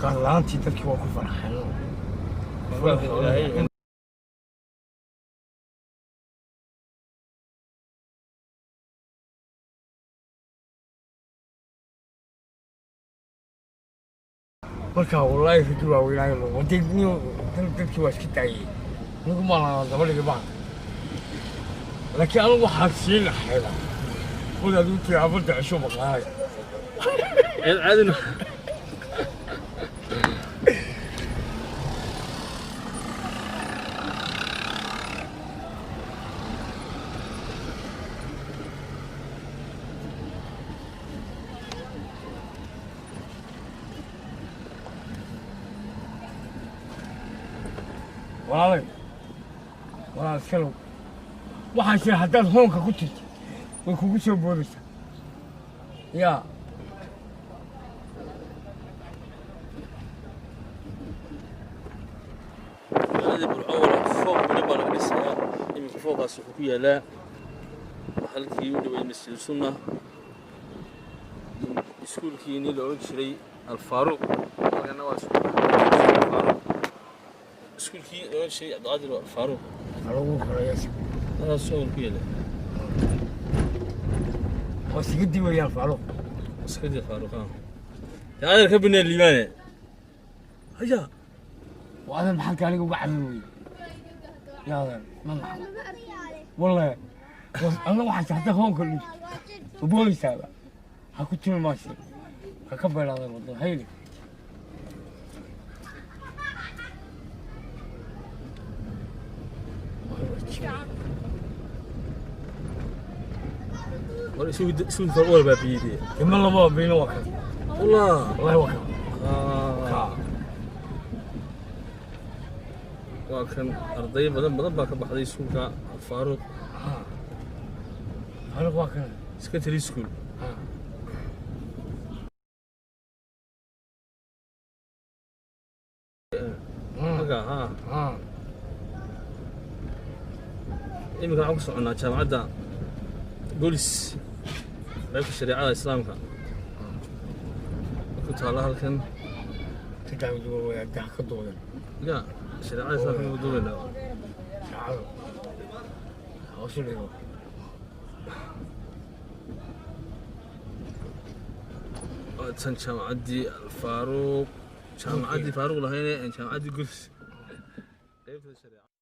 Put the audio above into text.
Qaarlaantii dadkii waa ku farxeen. Ilaahay. Marka wallaahi rigi waa weynaayo, waday dadkii waa iska daayey. Nigu maalan daba dhigi baan, laakiin anigu waxaan sii laxayda wadaad adigu tiri 4 cisho maqnaanay. Eed caadina. Walaalay, walaal iskalow, waxaan jira haddaad hoonka ku jirto way kugu soo boodaysaa yaa. Magaaladii Burco walaal fooq weli baa laga dhisayaa. Iminka fooqaas wuxuu ku yaalaa halkii u dhawey Masjid Sunna, iskuulkii nin la odhan jiray Alfaaruq. Halkana waa iskuulka Alfaaruq, iskuulkii la odhan jiray Cabdiqaadir Alfaaruq. Lagu horeeya. Halkaas awal ku yaala. Waa siga dibayaan Faaruq. Iskadii Faaruq ah dee adeer ka binaa Liibaane haya. Waa adan, maxaad gaariga uga carin weyey yaa adan? Ma macno wallahi alla waxaa jira haddaad hoonka dhigto boodaysaaba ha ku timi maashe ha ka beelaadan wadada hayli. War isugu Faaruq wala baabiyey dee. Ima lama biino, waa kan. Wallah. Wallahi waa kan. Ah. Waa kan, arday badan badan baa ka baxday iskuulka Alfaaruq. Faaruq waa kan. Secondary school. Halka ha. Iminka waxaan ku soconnaa jaamacadda Golis, qaybta shareecada Islaamka ku taalla halkan. Saddex wadaadaha ka doodan. Ya shareecada Islaamka ma duubaynaa? Saacado hoosu dhigo. Waa tan jaamacaddii Alfaaruq, jaamacaddii Faaruq lahayne, jaamacaddii Golis, qaybta shareecada.